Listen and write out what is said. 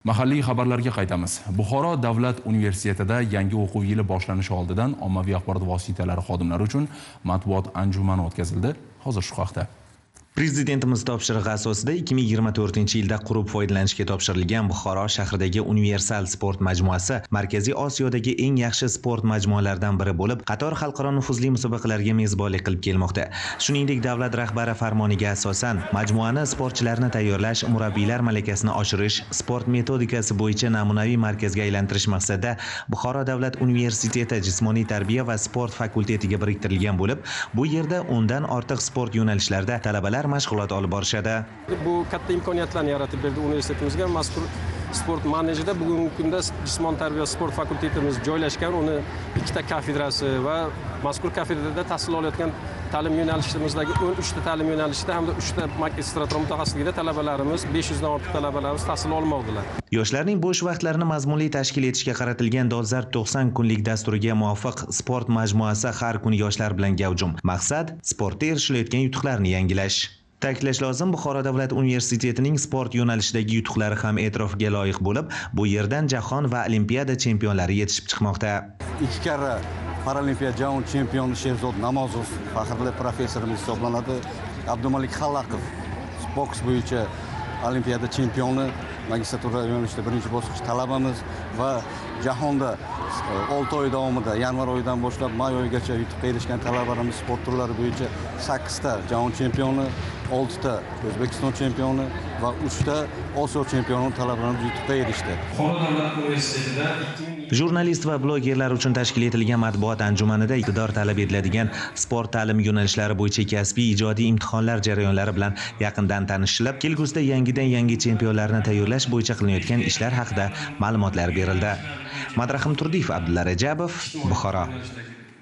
Mahalliy xabarlarga qaytamiz. Buxoro davlat universitetida yangi o'quv yili boshlanishi oldidan ommaviy axborot vositalari xodimlari uchun matbuot anjumani o'tkazildi. Hozir shu haqda. Prezidentimiz topshirig'i asosida 2024-yilda qurib foydalanishga topshirilgan Buxoro shahridagi Universal sport majmuasi Markaziy Osiyodagi eng yaxshi sport majmualaridan biri bo'lib, qator xalqaro nufuzli musobaqalarga mezbonlik qilib kelmoqda. Shuningdek, davlat rahbari farmoniga asosan majmuani sportchilarni tayyorlash, murabbiylar malakasini oshirish, sport metodikasi bo'yicha namunaviy markazga aylantirish maqsadida Buxoro davlat universiteti jismoniy tarbiya va sport fakultetiga biriktirilgan bo'lib, bu yerda 10 dan ortiq sport yo'nalishlarida talabalar mashg'ulot olib borishadi. Bu katta imkoniyatlarni yaratib berdi universitetimizga. Mazkur sport manejida bugungi kunda jismoniy tarbiya sport fakultetimiz joylashgan, uni ikkita kafedrasi va mazkur kafedrada tahsil olayotgan ta'lim yo'nalishimizdagi 13 ta ta'lim yo'nalishida hamda 3 ta magistratura mutaxassisligida talabalarimiz, 500 dan ortiq talabalarimiz tahsil olmoqdalar. Yoshlarning bo'sh vaqtlarini mazmunli tashkil etishga qaratilgan dolzarb 90 kunlik dasturiga muvofiq sport majmuasi har kuni yoshlar bilan gavjum. Maqsad sportda erishilayotgan yutuqlarni yangilash. Ta'kidlash lozim, Buxoro davlat universitetining sport yo'nalishidagi yutuqlari ham e'tirofga loyiq bo'lib, bu yerdan jahon va olimpiada chempionlari yetishib chiqmoqda. 2 karra Paralimpiya jahon chempioni Sherzod Namozov faxrli professorimiz hisoblanadi. Abdumalik Xallaqov boks bo'yicha olimpiada chempioni, magistratura yo'nalishida birinchi bosqich talabamiz va jahonda 6 oy davomida yanvar oyidan boshlab may oyigacha yutuqqa erishgan talabalarimiz sport turlari bo'yicha 8 ta jahon chempioni, 6 ta O'zbekiston chempioni va 3 ta Osiyo chempioni talabalarimiz yutuqqa erishdi. Buxoro davlat universitetida Jurnalist va blogerlar uchun tashkil etilgan matbuot anjumanida iqtidor talab etiladigan sport ta'lim yo'nalishlari bo'yicha kasbiy ijodiy imtihonlar jarayonlari bilan yaqindan tanishilib, kelgusida yangidan yangi chempionlarni tayyorlash bo'yicha qilinayotgan ishlar haqida ma'lumotlar berildi. Madrahim Turdiyev, Abdulla Rajabov, Buxoro.